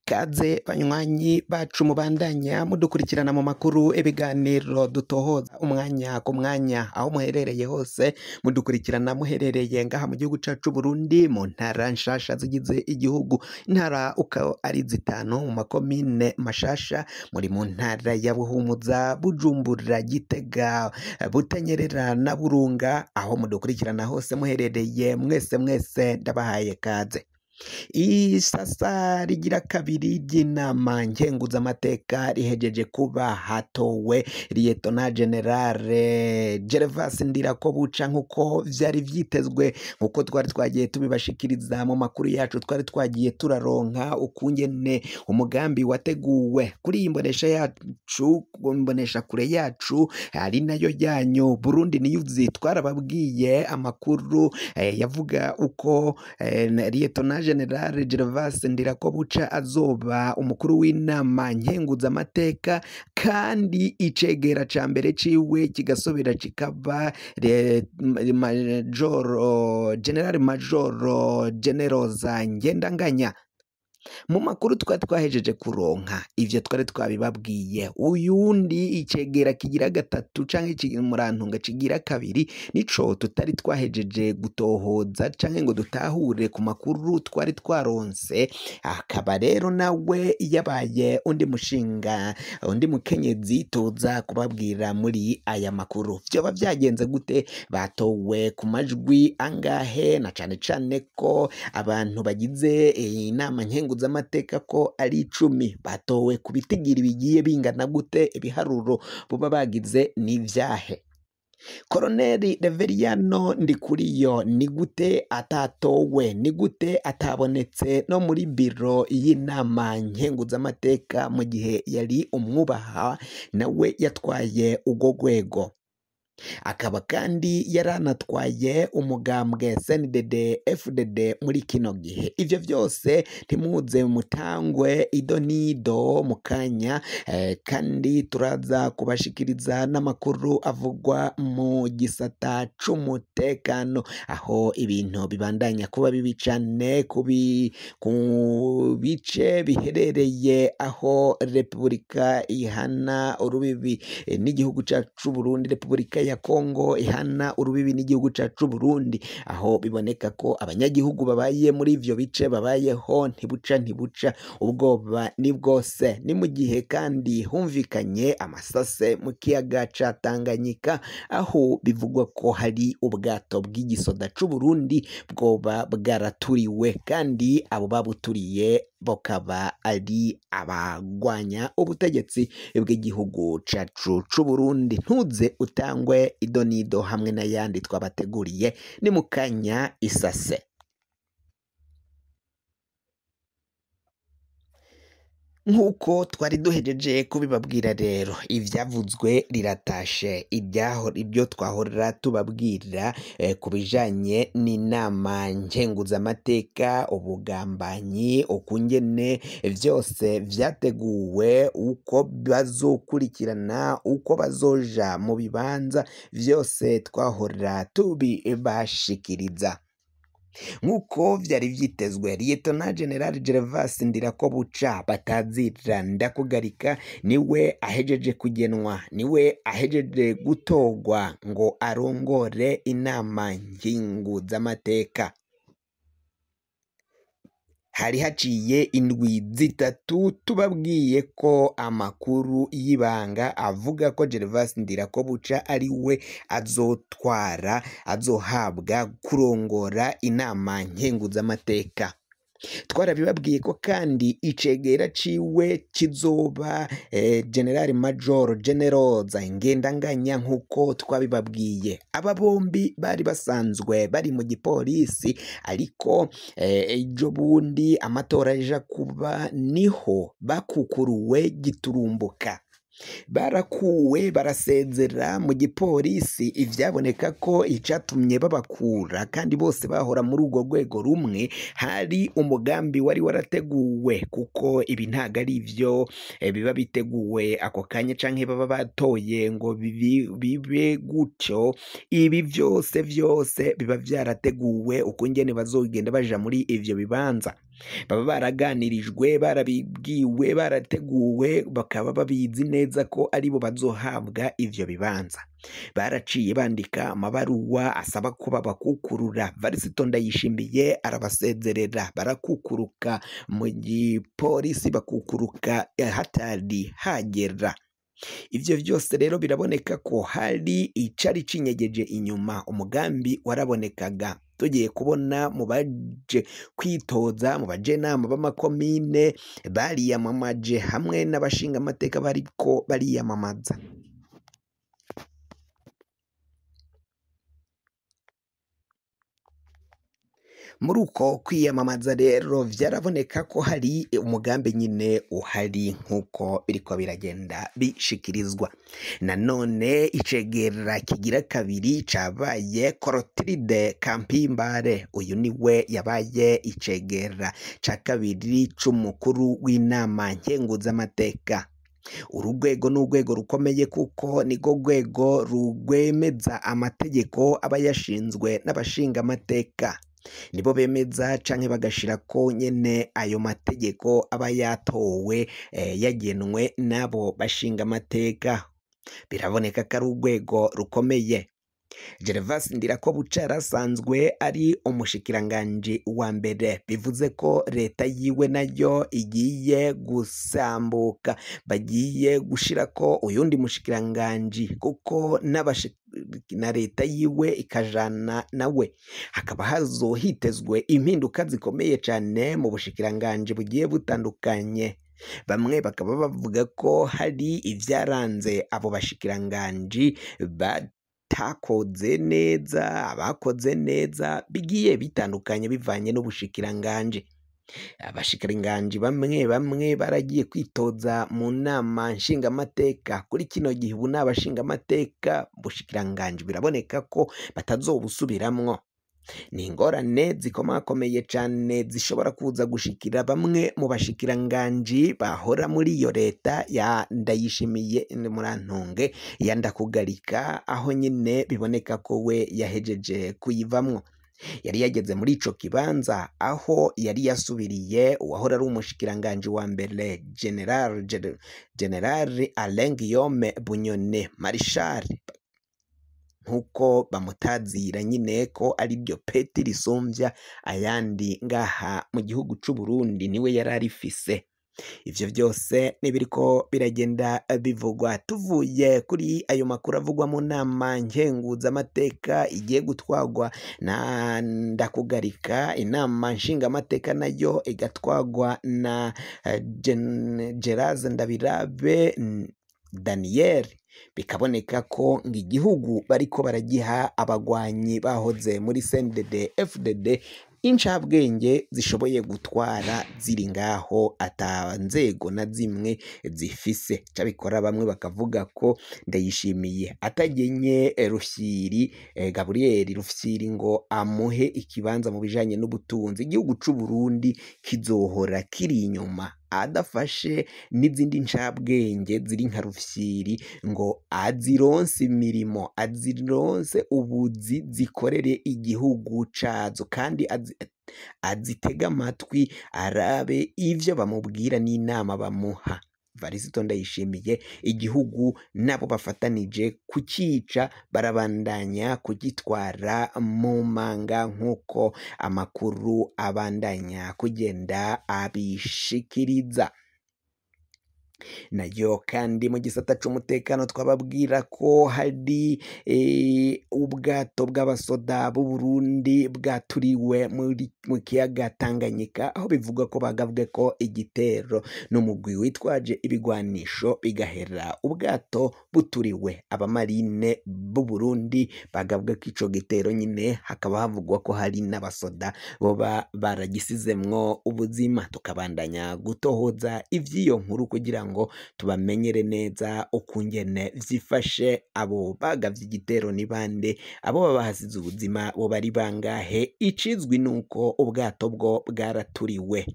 Kaze banywanyi bacu mubandanya mudukurikirana mu makuru, ibiganiro dutohoza umwanya ku mwanya, aho muherereye hose mudukurikirana, muherereye ngaha mu gihugu cacu Burundi, mu ntara nshasha zigize igihugu, intara uko ari zitanu, mu makomine mashasha, muri mu ntara ya Buhumuza, Bujumbura, Gitega, Butanyerera na Burunga, aho mudukurikirana hose muherereye, mwese mwese ndabahaye kaze. Isasa rigira kabiri ry'inama nkenguzamateka rihejeje kuba, hatowe Liyetona Generale Gervas Ndirakobuca nk'uko vyari vyitezwe, nk'uko twari twagiye tubibashikiriza mu makuru yacu twari twagiye turaronka ukungene umugambi wateguwe kuri iyi mbonesha yacu, imbonesha kure yacu ari nayo yanyu Burundi News. Twarababwiye amakuru yavuga uko Liyetona Generale Gervas Ndirakobuca azoba umukuru w'inama nkenguzamateka, kandi icegera ca mbere ciwe kigasubira kikaba Majoro General Majoro Generoza Ngendanganya. Mu makuru twari twahejeje kuronka ivyo twari twabibabwiye. Uyundi icegera kigira gatatu canke murantunga kigira kabiri nico tutari twahejeje gutohoza canke ngo dutahure ku makuru twari twaronse, akaba rero nawe yabaye undi mushinga, undi mukenyezi tuza kubabwira muri aya makuru. Vyoba vyagenze gute? Batowe ku majwi angahe? Na cane cane ko abantu bagize inama nkenguzamateka ko ari 10, batowe ku bitigiri bigiye bingana gute? Ibiharuro buba bagize n'ivyahe? Koroneli Reveriyano Ndikuriyo ni gute atatowe? Ni gute atabonetse no muri biro y'inama nkenguzamateka mu gihe yari umwubaha nawe yatwaye urwo rwego? Akaba kandi yaranatwaye umugambwe CNDD FDD muri kino gihe. Ivyo vyose ntimuze mutangwe ido nido mu kanya, kandi turaza kubashikiriza n'amakuru avugwa mu gisata c'umutekano, aho ibintu bibandanya kuba bibi cane ku bice biherereye aho Repubulika ihana urubibi n'igihugu cacu Burundi, Repubulika ya Kongo ihana urubibi n'igihugu cacu Burundi, aho biboneka ko abanyagihugu babaye muri ivyo bice babayeho ntibuca ntibuca, ubwoba ni bwose. Ni mu gihe kandi humvikanye amasase mu kiyaga ca Tanganyika, aho bivugwa ko hari ubwato bw'igisoda c'u Burundi bwoba bwaraturiwe, kandi abo babuturiye bakaba ari abagwanya ubutegetsi bw'igihugu cacu c'u Burundi. Ntuze utangwe idonido hamwe n'ayandi twabateguriye ni mukanya isase. Nk'uko twari duhejeje kubibabwira rero, ivyavuzwe riratashe, ibyo twahora tubabwira ku bijanye n'inama nkenguzamateka, ubugambanyi, ukungene vyose vyateguwe, uko bazokurikirana, uko bazoja mu bibanza, vyose twahora tubibashikiriza. Nk'uko vyari vyitezwe, Liyetona General Gervas Ndirakobuca batazira ndakugarika niwe ahejeje kugenwa, niwe ahejeje gutogwa ngo arongore inama nkenguzamateka. Hari haciye indwi zitatu tubabwiye ko amakuru y'ibanga avuga ko Gervas Ndirakobuca ari we azotwara, azohabwa kurongora inama nkenguzamateka. Twarabibabwiye ko kandi icegera ciwe kizoba General Major Generoza Ngendanganya nk'uko twabibabwiye. Aba bombi bari basanzwe bari mu gipolisi, ariko ejo bundi amatora aja kuba niho bakukuruwe giturumbuka. Barakuwe barasezera mu gipolisi, ivyaboneka ko icatumye babakura kandi bose bahora muri urwo rwego rumwe, hari umugambi wari warateguwe, kuko ibi ntago ari ivyo biba biteguwe ako kanya canke baba batoye ngo bibe gutyo. Ibi vyose vyose biba vyarateguwe ukungene bazogenda baja muri ivyo bibanza. Baba baraganirijwe, barabibwiwe, barateguwe, bakaba babizi neza ko aribo bazohabwa ivyo bibanza. Baraciye bandika amabaruwa asaba ko babakukurura. Varisito Ndayishimiye arabasezerera, barakukuruka mu gipolisi, bakukuruka hatari hagera. Ivyo vyose rero biraboneka ko hari icari cinyegeje inyuma, umugambi warabonekaga. Tugiye kubona mu baje kwitoza mu bajenama b'amakomine bariyamamaje hamwe n'abashingamateka bariko bariyamamaza. Muri uko kwiyamamaza rero vyaraboneka ko hari umugambi nyine uhari nk'uko biriko biragenda bishikirizwa. Nanone icegera kigira kabiri cabaye Clotilde Kampimbare, uyu niwe yabaye icegera ca kabiri c'umukuru w'inama nkenguzamateka. Uru rwego ni urwego rukomeye kuko nirwo rwego rwemeza amategeko aba yashinzwe n'abashingamateka. Nibo bemeza canke bagashirako nyene ayo mategeko aba yatowe yagenwe n'abo bashingamateka. Biraboneka ko ari urwego rukomeye. Gervas Ndirakobuca yarasanzwe ari umushikiranganji wa mbere, bivuze ko leta yiwe nayo igiye gusambuka, bagiye gushirako uyundi mushikiranganji kuko na leta yiwe ikajana nawe. Hakaba hazohitezwe impinduka zikomeye cane mu bushikiranganji bugiye butandukanye. Bamwe bakaba bavuga ko hari ivyaranze abo bashikiranganji batakoze neza, abakoze neza, bigiye bitandukanye bivanye n'ubushikiranganji. Abashikiranganji bamwe bamwe baragiye kwitoza mu nama nshingamateka. Kuri kino gihe ubu n'abashingamateka ubushikiranganji biraboneka ko batazobusubiramwo. Ni ingorane zikomakomeye cane zishobora kuza gushikira bamwe mu bashikiranganji bahora muri iyo leta ya Ndayishimiye Murantunge ya Ndakugarika, aho nyine biboneka ko we yahejeje kuyivamwo. Yari yageze muri ico kibanza aho yari yasubiriye uwahora ari umushikiranganji wa mbere General Alain Guillaume Bunyoni Marshal, nkuko bamutazira nyine ko ari ryo peti risumvya ayandi ngaha mu gihugu c'u Burundi, niwe yari arifise. Ivyo vyose nibiriko biragenda bivugwa. Tuvuye kuri ayo makuru avugwa mu nama nkenguzamateka igiye gutwagwa na Ndakugarika, inama nshingamateka nayo igatwagwa na Gerard Ndabirabe Daniel. Bikaboneka ko ngo igihugu bariko baragiha abagwanyi bahoze muri CNDD FDD, incabwenge zishoboye gutwara ziri ngaho ata nzego na zimwe zifise. Cabikora bamwe bakavuga ko Ndayishimiye atagenye Rufyiri, Gabriel Rufyiri ngo amuhe ikibanza mu bijanye n'ubutunzi, igihugu c'u Burundi kizohora kiri inyuma adafashe n'izindi ncabwenge ziri nka Rufyiri ngo azironse imirimo, azironse ubuzi, zikorere igihugu cazo, kandi azitege amatwi arabe ivyo bamubwira n'inama bamuha. Varisito Ndayishimiye igihugu nabo bafatanije kucica, barabandanya kugitwara mu manga nk'uko amakuru abandanya kugenda abishikiriza. Nayo kandi mu gisata c'umutekano twababwira ko hari ubwato bw'abasoda b'u Burundi bwaturiwe mu kiyaga Tanganyika, aho bivugwa ko bagabwe ko igitero n'umugwi witwaje ibigwanisho bigahera ubwato buturiwe. Abamarine b'u Burundi bagabwe ko ico gitero nyine, hakaba havugwa ko hari n'abasoda boba baragisizemwo ubuzima. Tukabandanya gutohoza ivy'iyo nkuru kugira ngo tubamenyere neza ukungene vyifashe, abo bagavye igitero ni bande, abo babahasize ubuzima bo bari bangahe. Icizwi nuko ubwato bwo bwaraturiwe.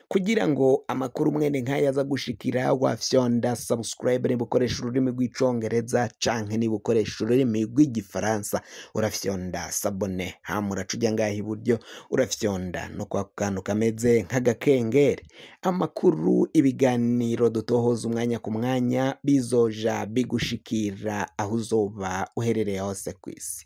Kugira ngo amakuru mwene nk'aya aza gushikira, wafyonda subscribe niba ukoresha ururimi rw'icongereza, canke niba ukoresha ururimi rw'igifaransa urafyonda s'abonner, hama uraca uja ngaha iburyo urafyonda no kwa kantu kameze nk'agakengeri. Amakuru, ibiganiro dutohoza umwanya ku mwanya bizoja bigushikira aho uzoba uherereye hose kw'isi.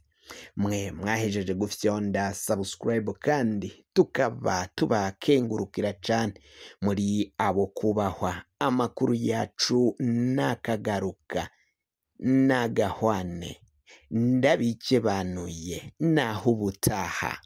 Mwe mwahejeje gufyonda subscribe kandi tukaba tubakengurukira cane, muri abo kubahwa. Amakuru yacu nakagaruka nagahwane, ndabikebanuye naho ubutaha.